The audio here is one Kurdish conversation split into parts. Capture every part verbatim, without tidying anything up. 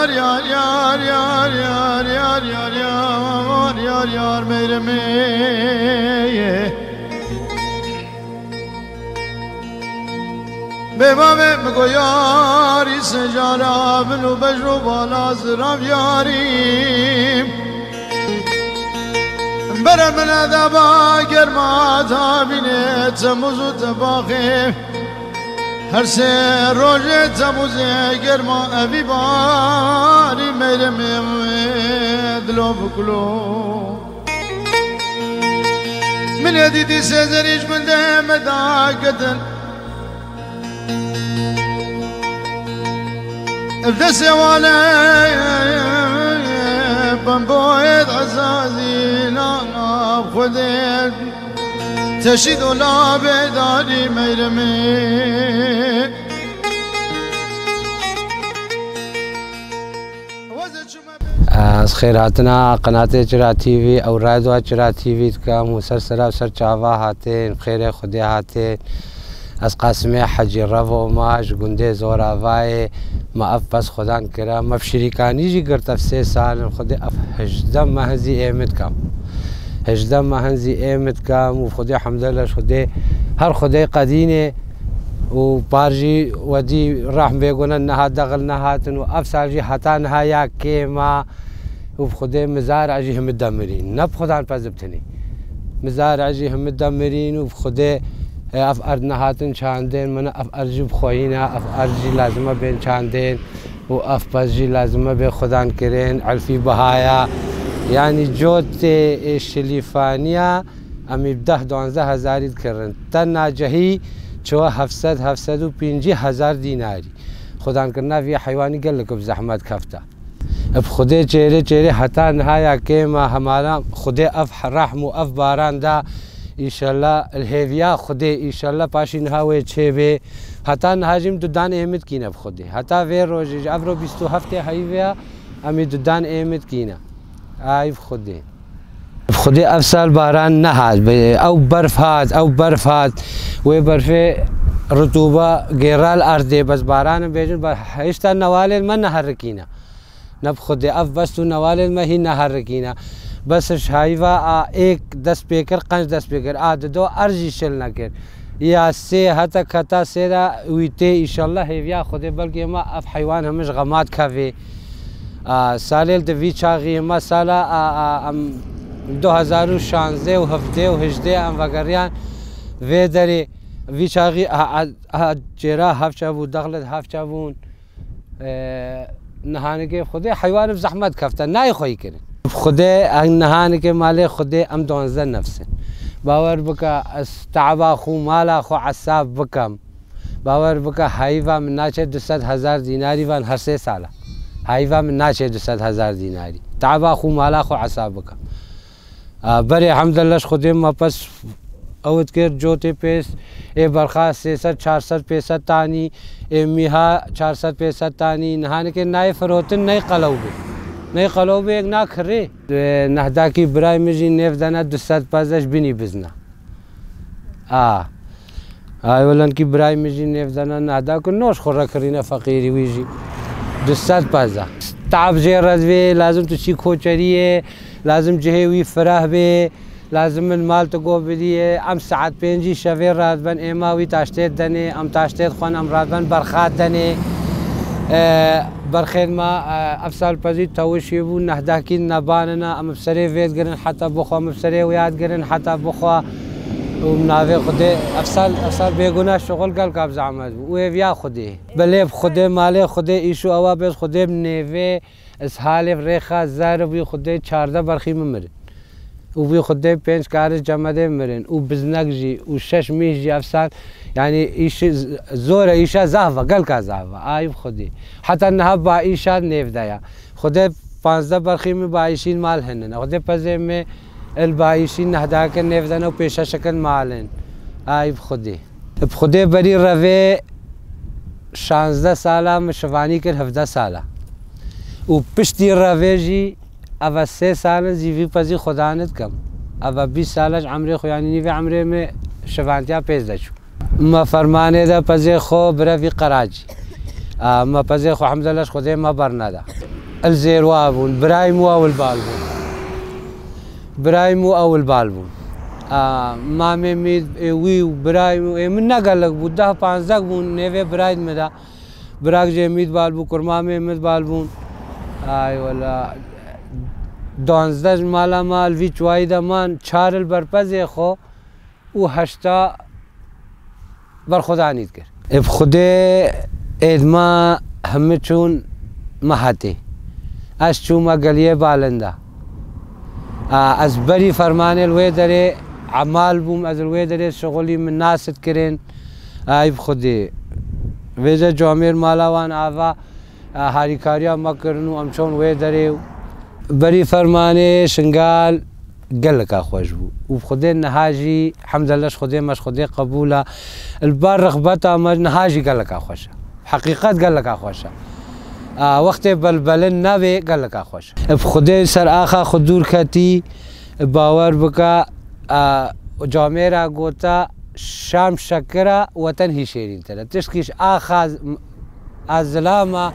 Yar, yar, yar, yar, yar, yar, yar, yar, yar, yar, meyrimê. Bê bavê min go yarî sejara bin û bejro bala zirav yarî. Bere min edeba germa tabînê temûz û tebaxê. Her sê rojê temûzê germa evî barî meyremê wê dilo bi kulo. Min ê dîtî sêzerî ji gundê me daketin. Ev destê wane pemboyê ezazîna Xwedê teşî dolabê darî meyremê. Ez xêr hatina qenatê Çira T V, ew radyoa Çira T V dikim û ser sera û ser çava hatin, bi xêrê Xwedê hatin. Ez Qasimê Hecî Revo me, ji gundê Zoravayê me ev pez xwedan kira. Me bi şirîkanî jî girt ev sê sal in, Xwedê ev hejdeh meh zî êmit kam. Hejdeh meh zî êmit kam û Xwedê hemdulillah ji Xwedê her Xwedê qedînê û par jî wedî rehm bêgune nehat dexil nehatin û ev sal jî heta niha ya kêm e. Û bi Xwedê mizar e jî himit de mirîn. Ne bi Xwedan pez bi tenê. Mizar e jî himit de mirîn û bi Xwedê, e, ev erd nehatin çandên, min ev erd jî bi xweyî ne, ev erd jî lazime bên çandên û ev pez jî lazime bê Xwedan kirin, elfî bihaya. Yanî cotê ê şilîfaniya em ê bi deh duwazdeh hezarî dikirin. Te nacehî çiwa heft sed, heft sed û pêncî hezar dînarî. Xwedankirina vî heywanî gelek bi zehmet kefta. Bi Xwedê çêrê çêrê heta niha ya kêm e, hemala Xwedê ev rehm û ev baran da, înşallah li hêviya Xwedê, înşallah paşî niha wê çêbê. Heta niha jî em dudan êmit kîne bi Xwedê. Heta vê rojê ji evro bîst û heftê heyvê ya, em ê dudan êmit kîne. Ay bi Xwedê. Bi Xwedê ev sal baran nehat. Bi-, ew berf hat, ew berf hat. Wê berfê ritûba gêra li erdê, bes baran bêjin, be-, hêşta newalên me neherikîne. Ne bi Xwedê, ev best û newalên me hîn neherikîne. Bes ji heyva a êk dest pê kir, qenc dest pê kir. A dido er jî şil nekir. Ya sê heta keta sê de wî tê, înşallah hêviya Xwedê belkê me ev heywan hemî ji xemat kevê. A, salê li di vî çaxî me sala, a, a, em du hezar û şanzdeh û hevdeh û hejdeh em vegeriyan vê derê. Vî çaxî, a, a, a, çêra hevçe bû, dexlet hevçe bûn. E, nihanike Xwedê heywan bi zehmet kefte, nayê xweyî kirin. Xwedê, em nihanike malê Xwedê, em duwazdeh nefs in. Bawer bike, ez teaba xwe, mala xwe hesab bikim. Bawer bike, heyva min naçe du sed hezar dînarî van her sê sala. Heyva min naçe du sed hezar dînarî. Teaba xwe, mala xwe hesab bikim. A, berê hemdulillah ji Xwedê me pes ew dikir, cotê pês, ê berxa sê sed, çar sed, pênc sed tanî, ê mîha çar sed, pênc sed tanî, niha nike nayê firotin, ney qelew bê. Ney qelew bê, yek nakirê. Ê, nehdakî birayê min jî nêv dene du sed pez ji binî bizna. A. Ay, welankî birayê min jî nêv dana nehda ku noş xwe rekirîne feqîrî wî jî. Du sed pezda. Tab jê re divê, lazim tu çî koçeriyê, lazim cihê wî fireh bê, lazim min mal tu go bidiyê. Em saet pêncî şevê radibin, êma wî taştê denê, em taştê dixwin, em radibin berxa denê. E, berxên me, e, ev sal pezî tewişî bû, nehdekî nebanina, em bi serê vê digirin heta bixwe, em bi serê wê ya digirin heta bixwe. Û navê Xwedê, ev sal, ev sal bêguna şixul gelka bi zehmet bû. Û hêviya Xwedê. Belê bi Xwedê, malê Xwedê, îş û ewa bêz Xwedê bi nêvê, ez halê bi rêxa zer bû Xwedê çardeh berxî min mirin. Û bû Xwedê pênc kariz cemedê mirin. Û biznek jî, û şeş mîh jî ev sal, yanî îş z-, zor e, îşa zehf e, gelka zehf e. Ay bi Xwedê. Heta niha ba îşa nêv de ya. Xwedê panzdeh berxî min ba îşîn mal hinin. Xwedê pezê min el ba îşîn nehdake nêv de ne û pêşe şekin malin. Ay bi Xwedê. Bi Xwedê berî revê şanzdeh sala min şivanî kir, hevdeh sala. Û piştî revê jî eva sê sal in zî vî pezî xwedanê dikim. Eva bîst sala ji emrê xwe, yanî nîvê emrê min şivantiya pêz de çû. Me fermanê de pezê xwe bire vî qeracî. A, me pezê xwe hemdulillah ji Xwedê me berneda. Il zêrwa bûn, birayê min û ew li bal bûn. Birayê min û ew li bal bûn. A, mamê min ê wî û birayê min û ê min ne gelek bû, deh panzdeh bûn nêvê birayê min de. Birak jê min li bal bû, kurmamê min li bal bûn. Ay wela, duwazdeh ji mala me li vî çiwayî de man, çar li ber pezê xwe û heşta berxwedanî dikir. Ê bi Xwedê êd me hemî çûn me hetê. Ez çûme geliyê Balinda. A, ez berî fermanê li wê derê emal bûm, ez li wê derê şixulî min nas dikirin. Ay bi Xwedê. Vêce camêr mala wan ava, a, harîkariya me kirin û em çûn wê derê. Berî fermanê Şingal geleka xweş bû. Û bi Xwedê niha jî, hemdulillah, ji Xwedê me, ji Xwedê qebûl e. Li ber rixbeta me niha jî geleka xweş e. Heqîqet geleka xweş e. A, wextê belbelin nabê geleka xweş e. Bi Xwedê ser axa xwe dûr ketî, bawer bike, a, camêra gote, "Şam şekir e, weten hî şêrîntir e." Tiştkî ji axa z-, a zilama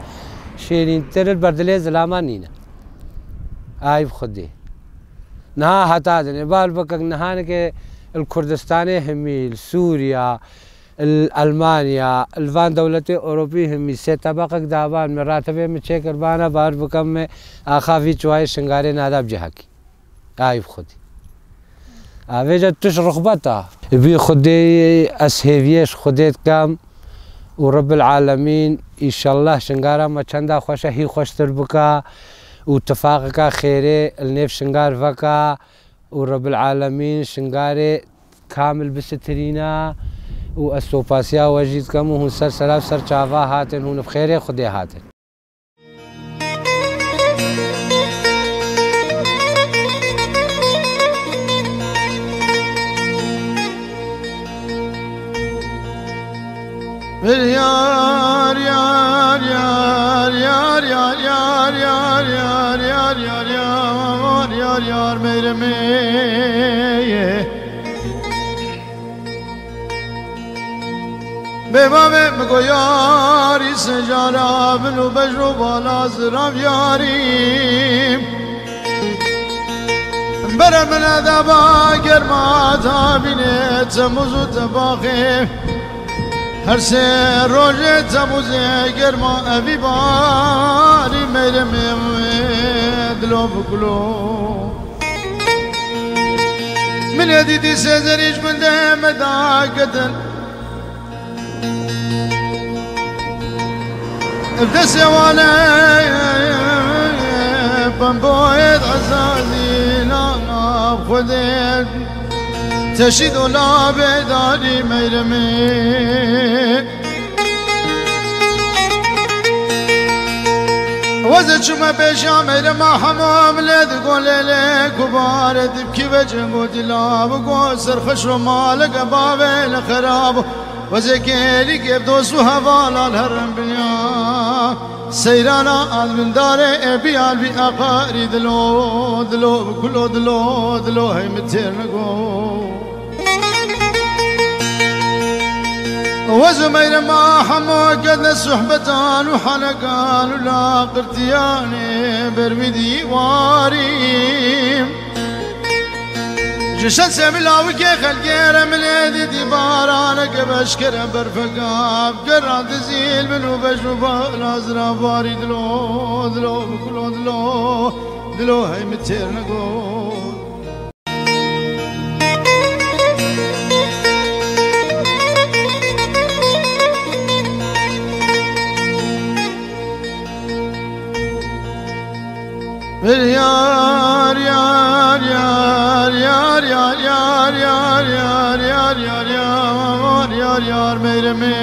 şêrîntir li ber dilê zilama nîne. Ay bi Xwedê. Niha heta dinê, bar bikek nihaneke li Kurdistanê himî, li Sûriya, li Elmanya, li van dewletê Ewropî himî, sê tebeqek daban me, ratibê min çêkir bana, bar bikem me, axa vî çiwayê Şingalê nada bi cihekî. Ay bi Xwedê. A vêca tu ji rixbeta. Bi Xwedê ez hêviyê ji Xwedê dikem û Rebbil Alemîn, înşallah Şingara me çenda xweş e, hî xweştir bike û tifaqeka xêrê li nêv Şingar veke û Rebbil Alemîn Şingarê kamil bisitirîne û ez sopasiya we jî dikem û hûn ser sera û ser çava hatin, hûn bi xêrê Xwedê hatin. Yar, yar, yar, yar, meyrimê. Bê bavê min go yarî sejara min û bejro bala zirav yarî. Bere min edeba germa tabînê temûz û tebaxê. Her sê rojê temûzê germa evî barî meyre min dilo bi gulo. Min ê dîtî sêzerî ji min dê me daketin. Ev destê wan e, pemboyê ezazî, la Xwedê teşî dolabê darî meyrimê. Weze çûme pêşiya meyrema hema milê di golê lê kubare dibkî ve ceng û dila bi go serxweş ro maleke bavê li xerab. Weze kêlî kêf dost û hevalan herin binya. Seyrana al bindarê e biyal bi aqarî dilo, dilo, kulo dilo, dilo hey mi têr nigo. Wez û meyrema hemo ketne suhbetan û hanekan û laqirtiyanê ber wî dîwarî. Ji şensê min lawikê xelkê re min ê dîtî baraneke beşkere berfeka bi gerran dizîl min û beş û bala zira barî dilo, dilo, bi kulo dilo, dilo hey min têr nigo. Yar, yar, yar, meyrimê.